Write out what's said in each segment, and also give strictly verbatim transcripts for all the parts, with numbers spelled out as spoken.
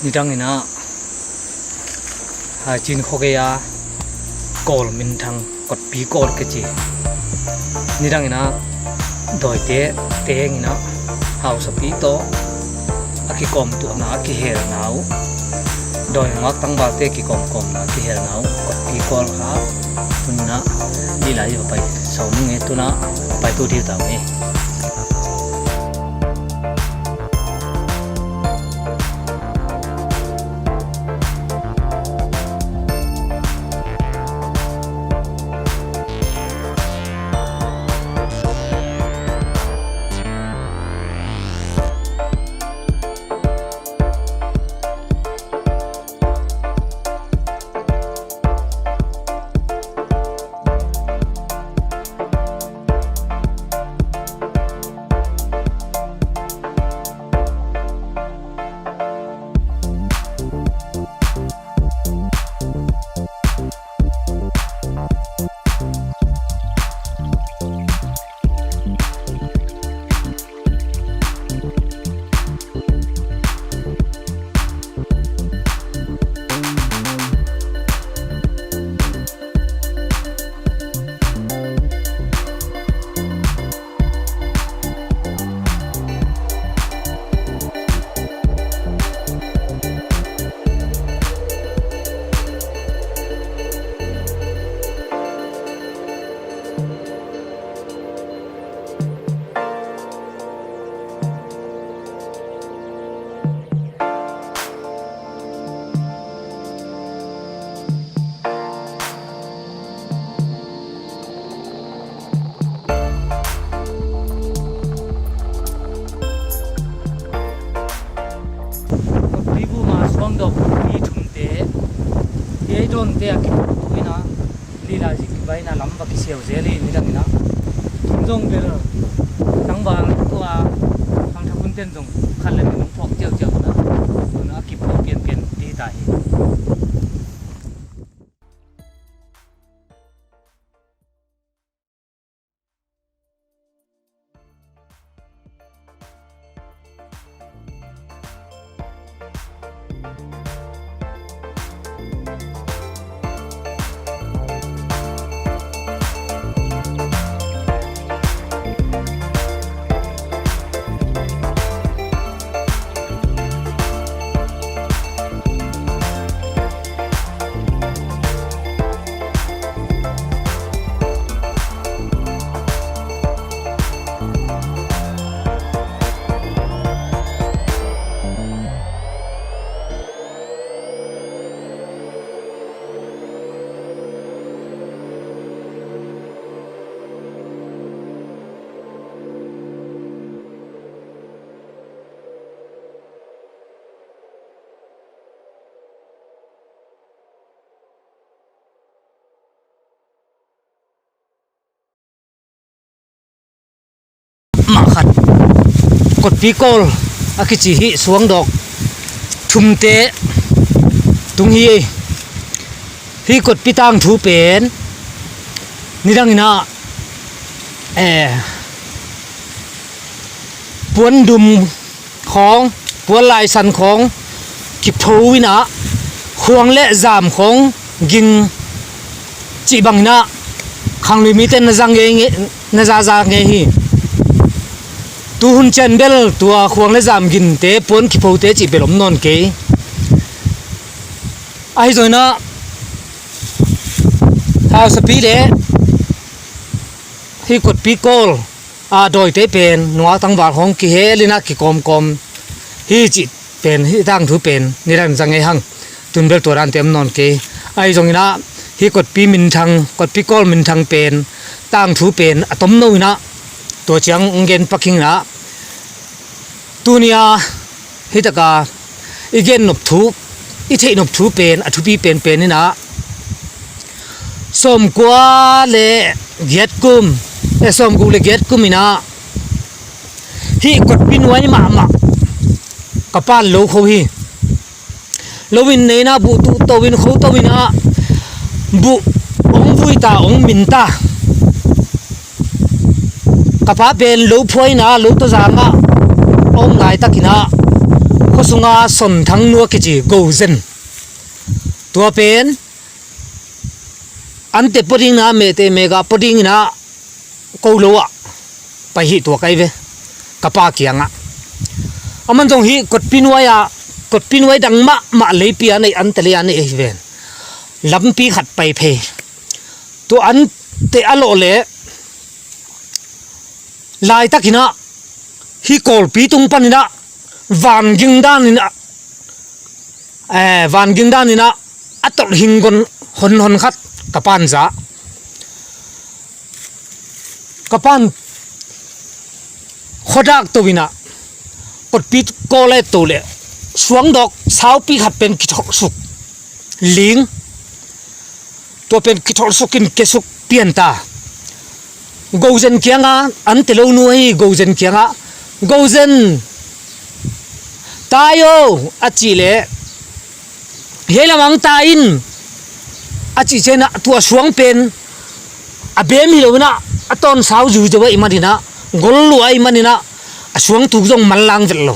Nidang in ah, Haicin khuagei a Kawl minthang, Kotpi Kawl kici. Nidang in ah dawite teng in ah hausapi tawh a kikawmtuahna, a kihelna uh, dawi nungak tangvalte kikawmkawmna, a kihelna uh Kotpi Kawl kha tuni in ah lila i va pai sawm ing e, tuni in ah paitu dih ta ung e. Kotpi buma suangdawk mi thumte, ei dawnte a kipuak tu in ah, lila zik kibai in ah lam va kisiau zel hi. Nidang in ah zong bel tangval tua khangtha khunten zong khat le min hong phuak ciauciau in ah, tun a kipuak pianpian dih ta hi. Mah khat Kotpi Kawl a kici hih suangdawk thumte tung hi. Hih Kotpi tangthu pen nidang in ah, eh, puandum khawng, puanlaisan khawng kipho in ah, khuang le zam khawng ging cih bang in ah khanglui mite na za ngei, na zaza ngei hi. Tuhun ciang bel tua khuang le zam ginte, puan kiphote cih bel om nawn kei. Ahi zongin ah hausapi le hih Kotpi Kawl a dawite pen nungak tangval khawng kihel in ah kikawmkawm hi cih pen, hih tangthu pen nidang za ngei hang. Tun bel tua dante om nawn kei. Ahi zongin ah hih Kotpi minthang, Kotpi Kawl minthang pen tangthu pen a tomno in ah tua ciang hong gen pak ing in ah, tuni a hih taka i gen nop thu, i theih nop thu pen a thupi penpen in ah, sawmkua le giat kum, eh, sawmguk le giat kum in ah hih Kotpi nuai mahmah ka pan lo kho hi. Lo in nei in ah buh tuh to in, kho to in ah buh hong vui ta, hong min ta. Ka pa pen lo phuai in ah lo tawzang ah a om laitak in ah khuasunga Sonthang nua kici gozen. Tua pen ante pua dingin ah, mehte mehgah pua dingin ah ko lo ah pai hi tua kai ve, ka pa kiangah. Aman zong hi kotpi nuai ah, kotpi nuai dang mahmah leipi a nei, ante lei a nei ahi ven. Lampi khat pai phei. Tua ante a lawh leh laitakin ah hi Kawlpi tung panin ah vanging danin ah, eh, vanging danin ah a tolh hinggon honhon khat ka pan za. Ka pan khuadak to in ah kotpi kawl a et to leh suangdawk saupi khat pen kitholhsuk ling. Tua pen kitholhsukin kiasuk pian ta. Gozen kiangah, ante lo nu ahi gozen kiangah, "Gozen, tai aw," a cih leh, "Hei lamang tai in," a cih ciangin ah tua suang pen a bem hi lo in ah a tawnsau zuizo ahih manin ah, gol lua ahih manin ah a suang tuk zong manlang vet lo.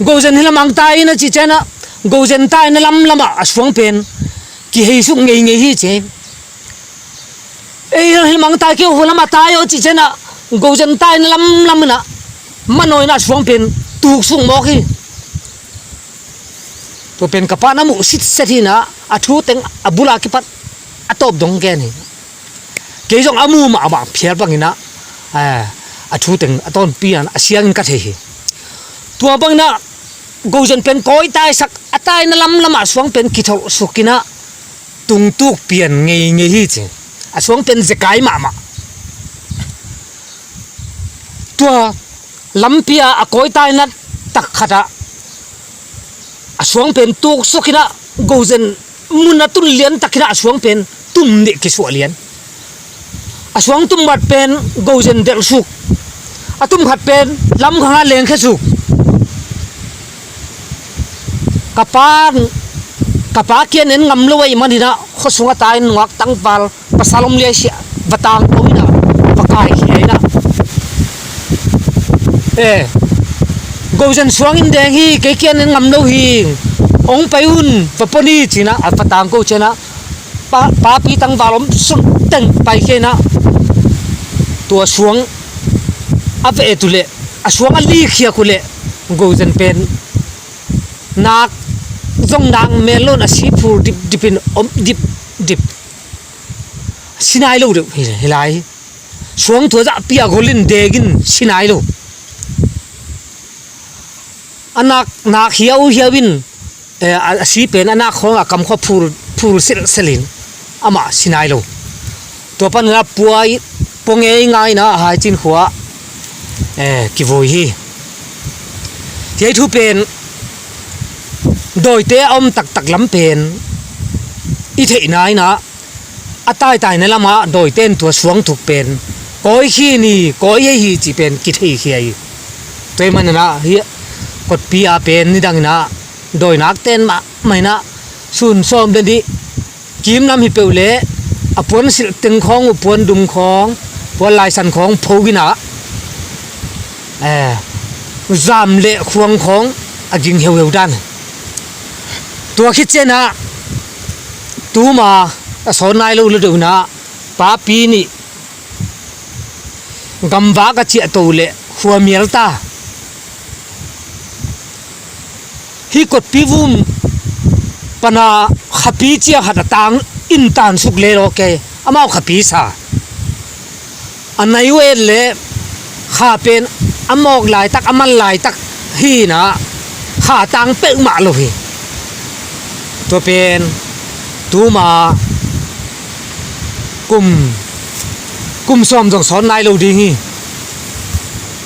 "Gozen, hei lamang tai in," a cih ciangin ah gozen tai na lamlam ah a suang pen kiheisuk ngeingei hi ci. "Ei, hei lamang tai kei, hua lamah tai aw," a cih ciangin ah gozen tai na lamlam in ah manawi in ah a suang pen tuksuk mawk hi. Tua pen ka pa na muh sitset hi in ah a thu teng a bul a kipat a tawp dong gen hi. Kei zong a mu mahmah phial bangin ah, eh, a thu teng a tawnpi in a siangin ka thei hi. Tua bangin ah gozen pen kawi taisak, a tai na lamlam ah suang pen kitholhsuk in ah tungtuk pian ngeingei hi ci. A suang pen zekai mahmah. Tua lampi ah a kawi tai na tak khat ah a suang pen tuksuk in ah gozen mun a tun lian takin ah a suang pen tum nih kisuah lian. A suang tum bat pen gozen delhsuk. A tum khat pen lamkhang ah lengkhiasuk. Ka pa, ka pa kiang en ngam lo ahih manin ah khuasung a tai in nungak tangval pasal om liaisiah va tangko in ah va kaikhia in ah, "Eh, gozen suang in deng hi, kei kiang en ngam lo hi, ong pai un, va pua ni," ci in ah a va tangko ciangin ah pa, papi tangval om sung teng paikhia in ah tua suang a va et uh leh, a suang a likhiak uh leh gozen pen nak zong nak mel lo in a si phul dipdip in om dipdip. Si nai lo deuh hi, hi lai hi. Suang tua zahpi a gol in deng in si nai lo. A nak, nak hiauhiau in, eh, a, a si pen a nak khawng a kamkhua phul, phul silhsilh in amah si nai lo. Tua panin ah pua i, pua ngei ngai in ah Haicin khua, eh, kivui hi. Hiai thu pen dawite a om taktak lam pen i theihna in ah, a taitai na lamah dawite in tua suang tuk pen kawi khin hi, kawi ei hi cih pen kitheikhia hi. Tua ahih manin ah hi kotpi ah pen nidang in ah dawi nak ten mahmah in ah sun sawm le nih kim lam hi peuh leh a puan silh teng khawng uh, puan dum khawng, puan laisan khawng pho in ah, eh, zam le khuang khawng a ging heuheu dan. Tua khit ciangin ah tuma a sawn nai lo le deuh in ah papi nih gamvak a ciahto leh khuamial ta. Hi kotpi vum pana khapi cia khat a tang in tansuk le law kei, amau khapi sa. A nai uh et leh kha pen a mawk laitak, a man laitak hi in ah kha a tang peuhmah lo hi. Tua pen tuma kum, kum sawm zong sawn nai lo ding hi.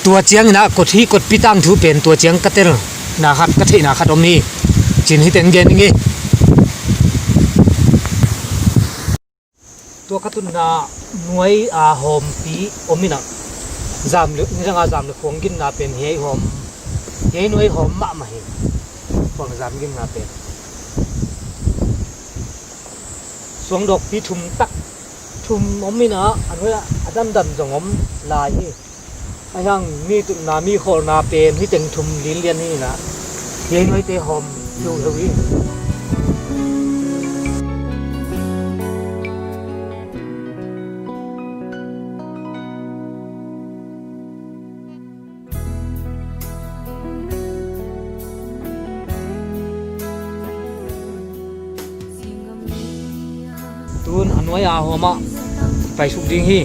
Tua ciangin ah kot hi, kotpi tangthu pen tua ciang ka telna khat, ka theihna khat om hi. Cin hi teng gen ing ei. Tua ka tunna nuai a hawmpi om in ah, zam le, nidang a zam le khuang ginna pen hiai hawm, hiai nuai hawm mahmah hi. Khuang zam ginna pen suangdawkpi thum tak, thum om in ah, a nuai ah a dandan zong om lai hi. Ahi hang mi tutna, mi khawlna pen hi teng thum linlian hi in ah, Hiai nuaite hawm heuheu hi. Tun a nuai a hawm ah paisuk ding hi.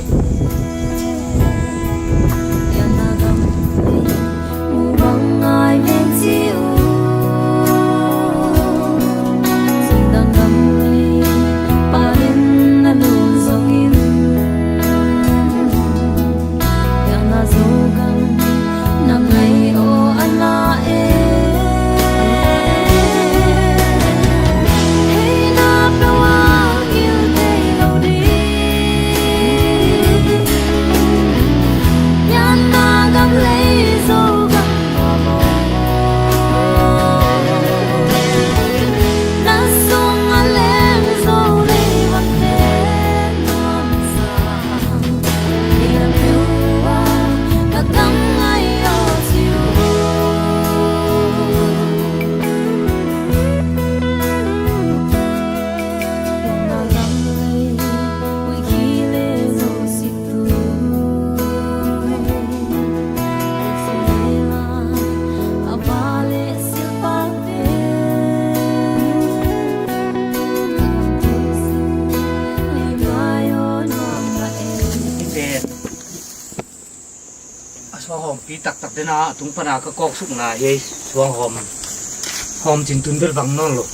A suang hawmpi taktak dena a tung pana ka kawksukna hi. Suang hawm, hawm cin tun bel vang nawn lo.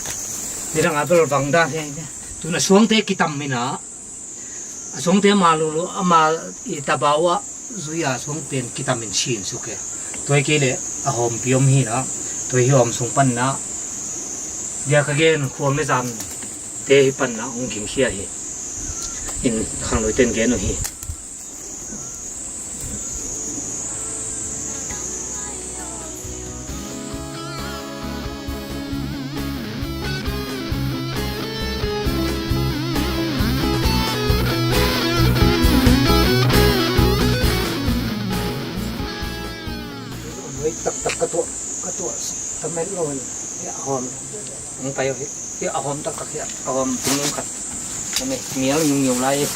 Nidang a bel vang dan hi. Tun a suangte kitam hi na. A suangte ama lulu ama i tabau ah zui a suang pen kitam in sin suk e. Tua hi kei leh a hawmpi om hi na. Tua hi hawm sung panna dia ka gen khuang le zam te hi panna hong gingkhia hi. In khangluite in gen uh hi. Nuai taktak ka tuah, ka tuah tamet lo in. Hia a hawm. Hong pai uh hi. Hia a hawm taktak hia a hawm tung nung khat. Mial ngiungiu lai hi.